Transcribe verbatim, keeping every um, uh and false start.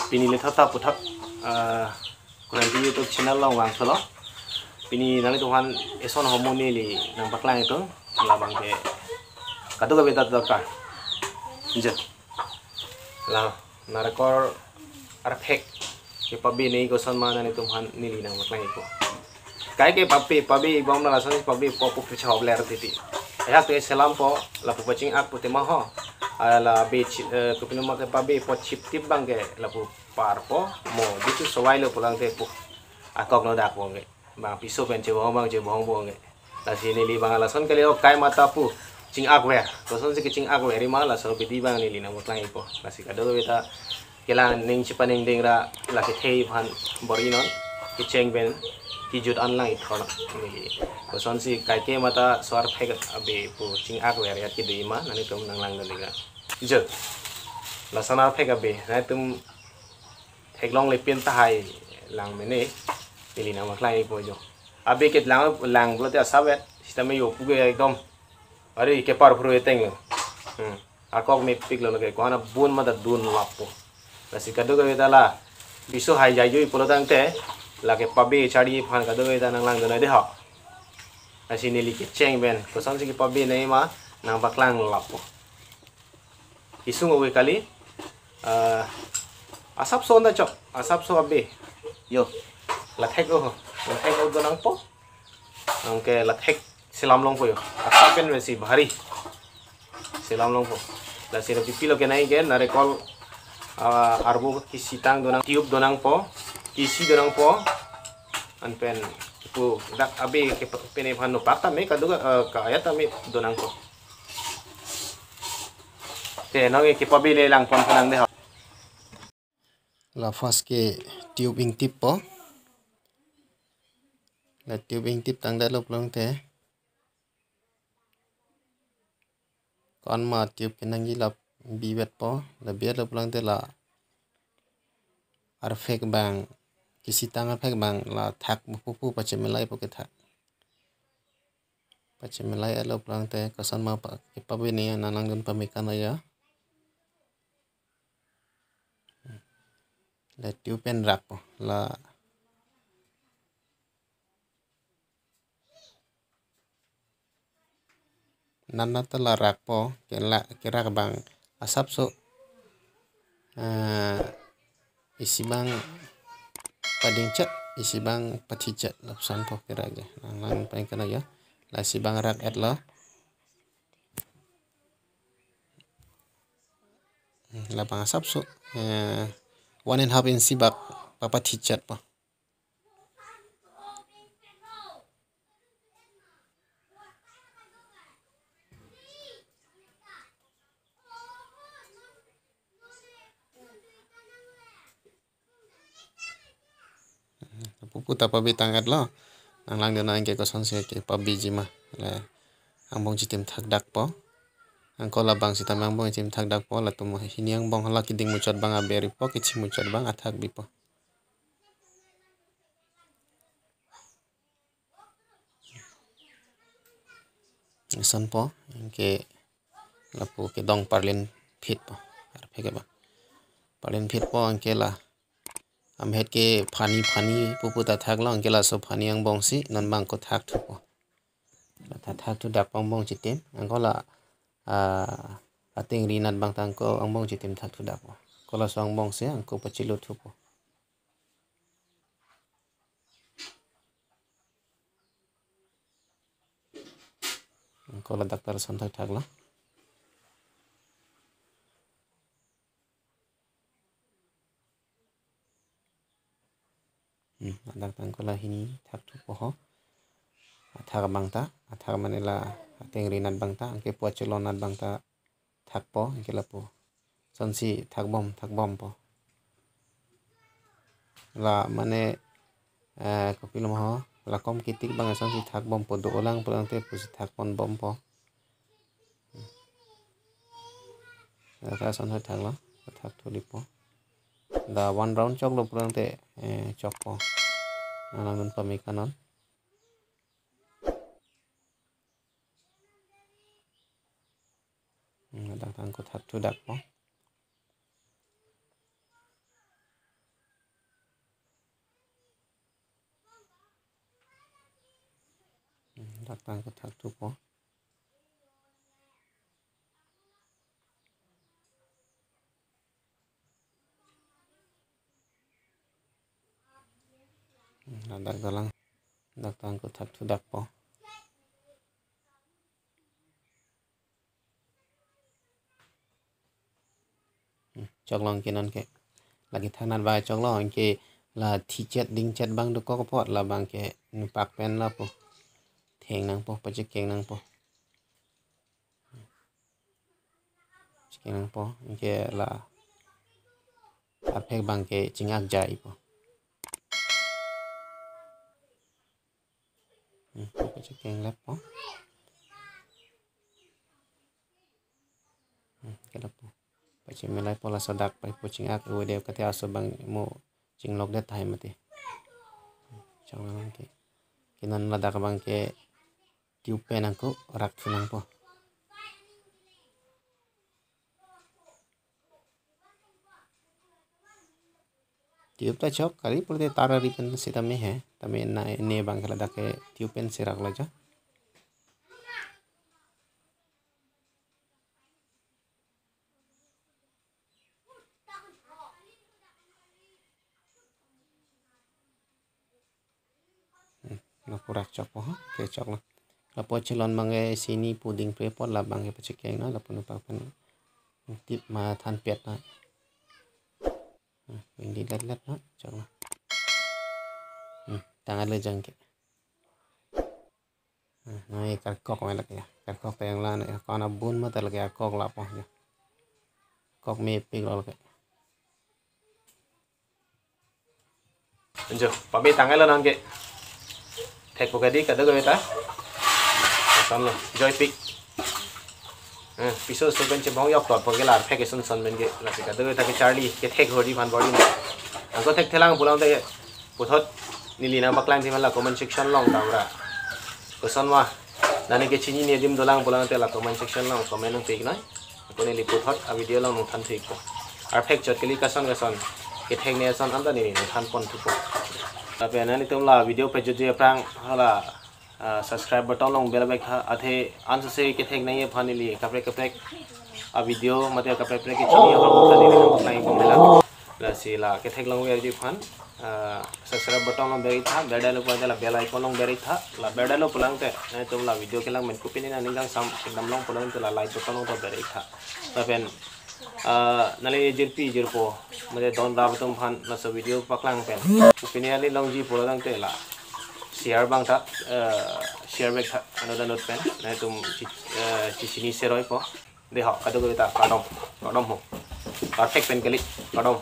Pini le thata puthak, ah, Kuranti YouTube channel along vangthulo. Pini nanglitum aphan eson ahormu neli nangpaklang itum, labang ke kadokave ta dorkar. Je. La narekol arphek kepabe nei koson ma nanglitum aphan neli nangpaklang ipo. Kaike pabe, pabe bom na lason pabe po pu picha hobler titi. Ehak te selam po, lapu paching-ak pu tema ho. Ala be chi-, eh, kopinoma kepabe po chip tip abang ke lapu par po, mo ditu sowai lo pulang te pu. Akok lo dak po nge. Bang piso pen chebohong bang chebohong po nge. Lasi neli bang lason kali ok kai mata pu ching-ak ver. Kosonsi keching-ak ver ma laso abidi abang neli nangpaklang ipo. Lasi kadokave ta kelang ning chipaningding ra la kethe aphan bor-i non, kecheng pen kejut an lang ithor non neli. Kosonsi kaike mata so arphek abe pu ching-ak ver yat kedo ma nanglitum nanglangdun ikra. Jo. Lason arphek abe nanglitum theklongle pin tahai lang mene neli nangpaklang ipo jo. Abe ke lang lang pulote asap et sitame yo puke ekdom. Are kepar phru eteng lo. Hmm. Akok mepik lo lake ko-an abun mata dun lapo. Lasi kadokave ta la piso hai jai jui pulo tangte la kepabe charli aphan kadokave ta nanglangdun nai de ho. Lasi neli kecheng pen kosonsi kepabe nei ma nangpaklang lapo. Isung owe kali, ah, asapso anda chok, asapso abe. Yo. La thek o, la thek o donangpo. Anke la thek selam longpo yo. Asap pen besi bhari. Selam longpo. Lasi lo pipi lo kenai ke narekol, ah, arvo kisitang donang, tube donangpo, kisi donangpo. Anpen pu dak abe ke pene aphan nopak tame kadu, eh, kaya tame donangpo. Te nonke kepabe le langpon phanang de ho. La first ke tube ingtip po. La tube ingtip tangdet lo pulang te. Ko-an ma tube kenangji la bivet po. La bivet lo pulang te la arphek abang, kisitang arphek abang la thak pupu pachemelai po kethak. Pachemelai alo pulang te koson ma pa, kepabe nei nanglangdun pame kan ya. La tube pen rak po. La nana ta la rak po, ke la, kerak abang asapso, eh, isi abang padingchet, isi abang pathichet, lapuson po kerak ya. Nanglang peng kana ya. La isi abang rak et lo. Hmm, labang asapso, eh, one and half inch bak papathichet po. Pupu ta pabe tangdet lo. Nanglangdun nang ke kosonsi kepabeji ma. La angbong chitim thakdak po. Anke labang sitame angbong chitim thakdak po. Latum hini angbong hala keding muchot abang abe ri po, kechi muchot abang athak bi po. Ison po, anke lapu kedong parlin phit po. Arphek ke ba. Parlin phit po anke la amhet ke phani phani pupu ta thak lo, anke laso phani angbong si non abang ko thak thu po. La tha thak thudak angbong chitim, anke la, ah, ateng rinat abang ta anke angbong chitim thak thudak po. Ko laso angbong si anke pachilut thu po. Anke ladak ta lason thakthak lo. Hmm, ladak ta anke la hini thak thu po ho. Athak abang ta, athak mane la ateng rinat abang ta, anke puat chelonat abang ta thak po, anke lapu. Sonsi thak bom, thak bom po. La mane, eh, kopilo ma ho, la kom kitik abang sonsi thak bom po, do olang pulang te pusi thak pon bom po. La ta son thak lo, thak thu dipo. Dak one round choklo pulote, eh, chokpo. Nang langdun pame kanon. Hmm, dak tangko thak thu dakpo. Hmm, dak tangko thak thupo. Hmm, dak dolang. Dak tangko thak thu dakpo. Hmm, choklo anke nonke. Lake thangnat ba choklo anke la thichet dingchet abang dokok apot labang ke nepak pen lapu. Theng nangpo, pachekeng nangpo. Chekeng nangpo, anke la arphek abang ke chingak jaipo. Hmm, pachekeng leppo. Hmm, ke lapu. Pachemelaipo laso dak pai pu chingak ude kate aso abang mo chinglok det tahai mati. Chang abang ke. Ke non ladak abang ke tube pen nangko rak thu nangpo. Tube ta chok kali pulote tar ari pen sitame he. Tame na ne abang ke ladak ke tube pen si raklo jo. Hmm, lapu rak chokpo ha, ke choklo. Lapu chelon abang ke sini puding pre pot labang ke pachekeng na, lapu nepak pen tip ma than pet na. Hmm, indi let let na, choklo. Hmm, tangan le jang ke. Hmm, nai karkok mai lake ya. Karkok tayang la na, ya, kona bun mata lake ya, kok lapo ya. Kok mepik lo lake. Anjo, pame tanglo nonke. Thekpo kadi kadokave ta. Asan lo, joypik. Eh, piso so pen chebong yok tot po ke la arphek eson son pen ke lasi kadokave ta kecharli kethek hori phan bor-i na. Anke thekthelang pulote puthot neli nangpaklang thema la comment section along damra. Kosonma, nani kechinine adim dolang pulote la comment section along comment nangpi iknoi. Ako neli puthot a video along nangthan thu ikpo. Arphek chot kali kason kason kethek ne ason anta neli nangthan pon thupo. Lapen nanglitum la video pejutji aphrang hala, ah, subscribe button along bell bek tha, athe ansose kethek nangji aphan neli kaprek kaprek a video mate kaprek kaprek kechini aphan neli nangpaklang ikpo mela. Lasi la kethek longverji aphan, ah, subscribe button along ber-ik tha, berdetlo pulote la bell icon along ber-ik tha, la berdetlo pulote nanglitum la video kelang pen kopine nangning kangsam kedam long pulote la like button along ta ber-ik tha. Lapen, ah, nangli jirpi jirpo mate don rap atum aphan laso video paklang pen kopine nangli longji pulote la share abang ta, eh, share bek tha, anut anut pen nanglitum chi-, eh, chechini seroipo. Dei ho, kadokave ta kardom, kardom ho. Arphek pen kali, kardom.